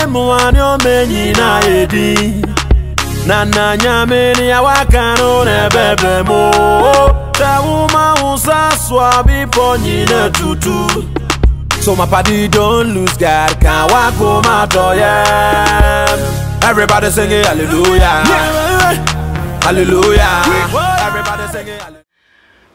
Mwani edi Nana nyamini awakano nebebe mo Tauma usaswa bipo tutu. So my party don't lose God, can't walk home my yeah. Everybody singing hallelujah, hallelujah. Everybody singing hallelujah.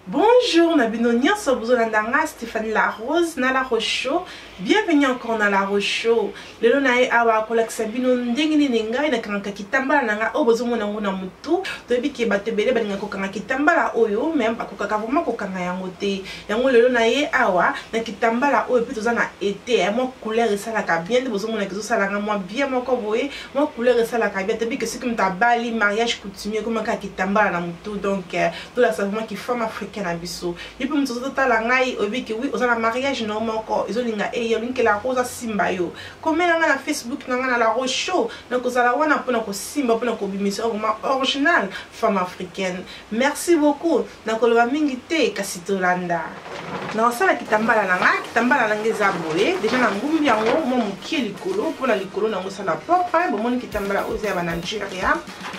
Bonjour na bino nyonso bozolanda nga Stéphanie La Rose na La Rose Show. Bienvenue encore na La Rose Show. Lelo na ye awa kolakisa bino ndenge nini ngai nakangaka kitambala na nga oyo bozomona yango na motu. Toyebi ke bato ebele balingaka kokanga kitambala oyo mais bakokaka vraiment kokanga yango te. Yango lelo na ye awa na kitambala oyo pe toza na été, ya mwa couleur esalaka bien nde bozomona ke ezosala nga mwa bien moko boye, mwa couleur esalaka bien. Toyebi ke soki moto abali mariage coutumier ekomaka kitambala na motu, donc tolakisa vraiment ki femme africaine na biso. Yo pe moto ozotala ngai oyebi ke oui oza na mariage na yo moko ezolinga eya olingi ke La Rose asimba yo. Komela ngai na Facebook na ngai na La Rose Show, nakozala wana mpona kosimba mpona kobimisa yo vraiment original femme africaine. Merci beaucoup. Nakoloba mingi te kasi tolanda. Nakosala kitambala na ngai, kitambala na ngai eza boye deja na ngumbi yango mwa mokie likolo mpona likolo nango esala propre. Bomoni kitambala oyo eza ya ba Nigeria,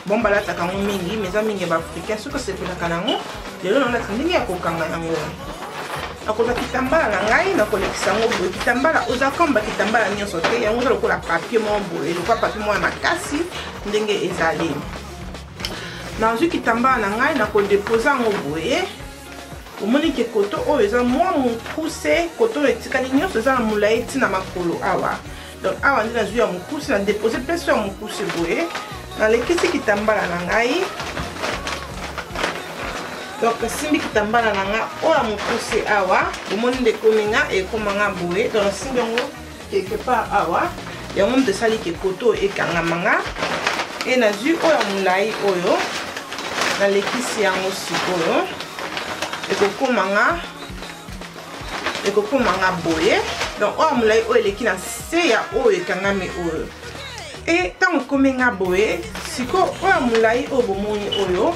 bon balataka yango mingi mais eza mingi ya ba africain. Soki osepelaka nango lelo nalata ndenge ya kokanga yango. Nakozwa kitambala na ngai nakolekisa yango boye. Kitambala oza comme ba kitambala nyonso te, yango eza lokola papier moko boye, lokola papier moko ya makasi ndenge ezali. Nazwi kitambala na ngai nakodepose yango boye. Omoni ke koto oyo eza mwa mokuse, koto oyo etikali nyonso eza na molai ti na makolo awa. Donc awa nde nazwi ya mokuse, na depose place ya mokuse boye, nalekisi kitambala na ngai. Donc nasimbi kitambala na nga oyo ya mokuse awa, bomoni nde ekomi nga, ekoma nga boye. Donc nasimbi yango quelque part awa, yango moto esali ke koto oyo ekangama nga. E nazwi oyo ya molai oyo nalekisi yango sikoyo, ekokoma nga boye. Donc oyo ya molai oyo eleki na se ya oyo ekangami oyo. E ntango ekomi nga boye sikoyo, oyo ya molai oyo bomoni oyo,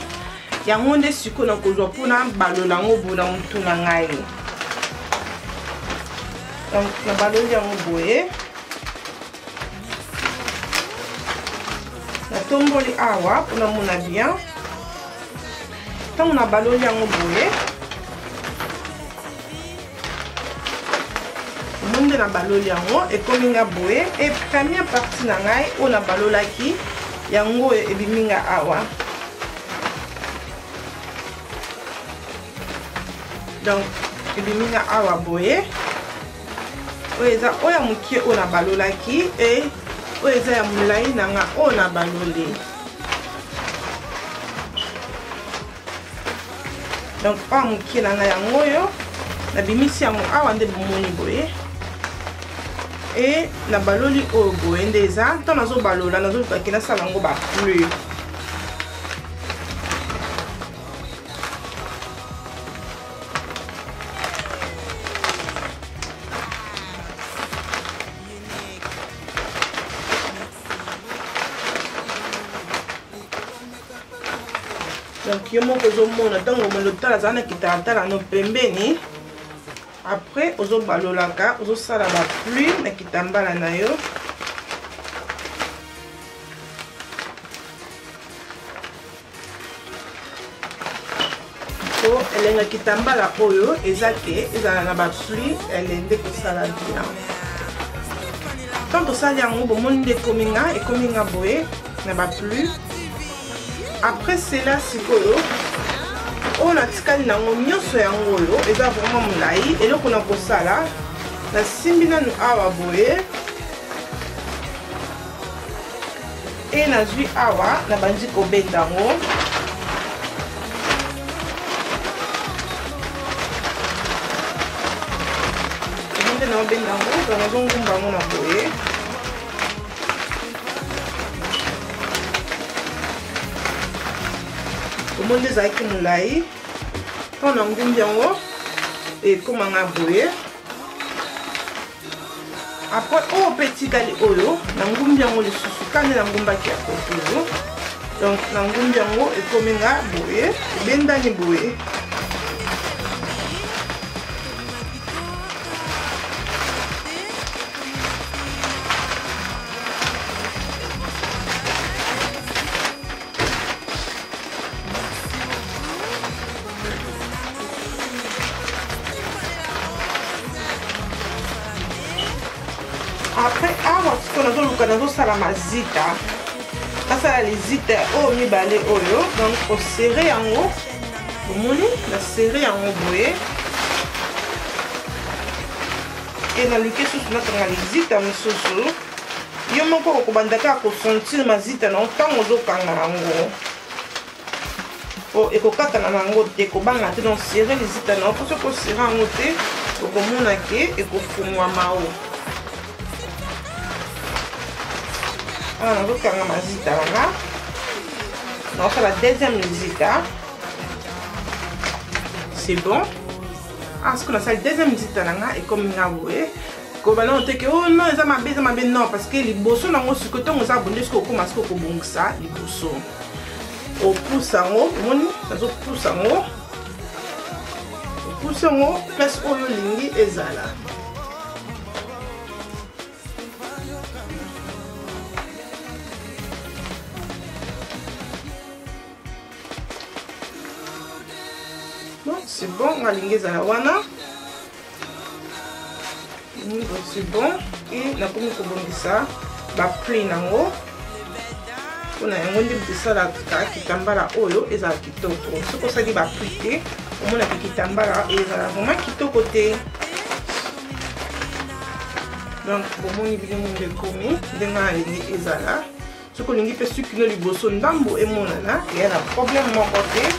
yango nde sikoyo nakozwa mpona balola yango boye na motu na ngai. Donc nabaloli yango boye, natomboli awa mpona mona bien. Ntango nabaloli yango boye, omoni nde nabaloli yango ekomi nga boye. E première partie na ngai oyo nabalolaki yango oyo ebimi nga awa. Donc ebimi nga awa boye. Oyo eza oyo ya mokie oyo nabalolaki, e oyo eza ya molai na nga oyo nabaloli. Donc oyo mokie na nga yango oyo nabimisi yango awa nde bomoni boye. E nabaloli oyo boye nde eza. Ntango nazobalola nazoluka ke nasala yango ba pleurs. Donc yo moko ozomona ntango omoni otala aza na kitalatala no pembeni, après ozobalolaka ozosala ba pluie na kitambala na yo. Po elenga kitambala oyo eza ke ezala na ba pluie, elende kosala bien. Tant tosali yango bomoni nde ekomi nga, ekomi nga boye na ba pluie. Après cela sikoyo oyo natikali nango nyonso yango oyo eza vraiment molai. Eloko na kosala, nasimbi nanu awa boye e nazwi awa nabandi kobenda yango. Nde naobenda yango, donc nazongumba yango na boye. Omoni nde ezalaki molai, ntango na ngumbi yango ekoma nga boye. Après oyo mpe etikali oyo na ngumbi yango lisusu kande na ngumbaki ya koto oyo. Donc na ngumbi yango ekomi nga boye, ebendani boye. Suka nazosala mazita, nasala lizita oyo mibale oyo. Donc oserre yango, omoni na serre yango boye e naluki susu nakanga lizita mosusu. Yo moko okobanda kaka kosentir mazita na yo ntango ozokanga yango, po ekokatana na yango te, kobanga te. Donc serre lizita na yo, po soki osere yango te okomona ke ekofungwama. O awa nazokanga mazita na nga, naosala deuxième lizita. C'est bon. Ah, soki nasali deuxième lizita na nga ekomi nga boye, kobanda nano te ke oh non, eza mabe, eza mabe, non, parce que liboso nango sikoyo ntongo eza bonde, soki okóma sikoyo kobongisa liboso, opusa yango, omoni nazopusa yango, opusa yango place oyo olingi ezala. Bon, c'est bon, alingi ezala wana, c'est bon. E nakomi kobongisa bapli nango mpona yango nde moto esalaka kitambala oyo ezala kitoko. Soki osali bapli te, omonaka kitambala ezala vraiment kitoko te. Donc bomoni bino mondo ekomi ndenge alingi ezala. Soki olingi mpe suki no liboso ndambo emonana, eya na problème moko te.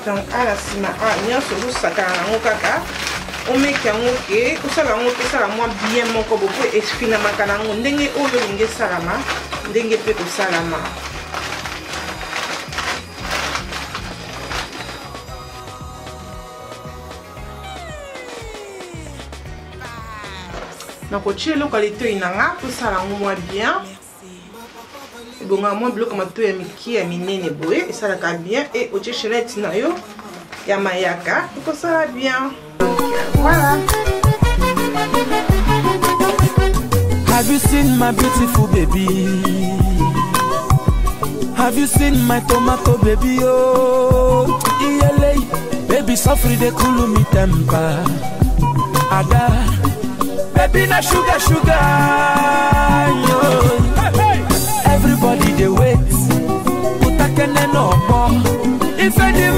Donc ala nsima a nyonso ozosakana nango kaka, omeki yango ke osala yango mpe esala mwa bien moko bo, mpo efinamaka nango ndenge oyo olingi esalama, ndenge mpe kosalama. Nakotia eloko ya litoi na nga tosala yango mwa bien, ebongaka mwa biloko matoi ya mike ya minene boye esalaka bien. E otie chaînette na yo ya mayaka, ekosala bien. Donc voilà. Have you seen my beautiful baby? Have you seen my tomato baby? Oh, ELA, baby, suffer the cool me temper. Ada, baby, na sugar, sugar. Yo. Everybody they wait. Utakene no more. If any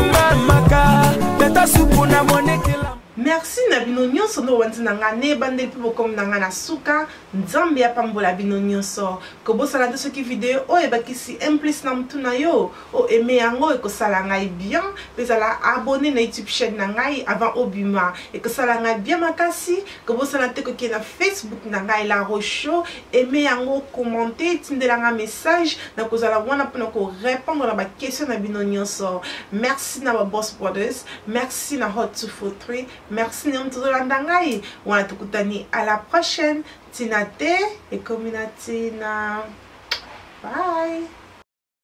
maka, better soup na money kill. Merci na bino nyonso ndo wanti na nga ne ebandeli mpe bokomi na nga na suka. Nzambe apambola bino nyonso. Kobosana te, soki video oyo ebakisi un plus na mutu na yo, oaime yango, ekosala ngai bien. Mpe ezala abonné na YouTube chaîne na ngai avant obima, ekosala ngai bien makasi. Kobosana te kokende na Facebook na ngai La Rocho, aime yango, commente, tindela nga message, nakozala wana mpona korépondre na baquestion na bino nyonso. Merci na baboss brothers, merci na Hot 243, merci na yo moto ozolanda ngai wana. Tokutani à la prochaine. Ntina te ekomi na ntina. Bye.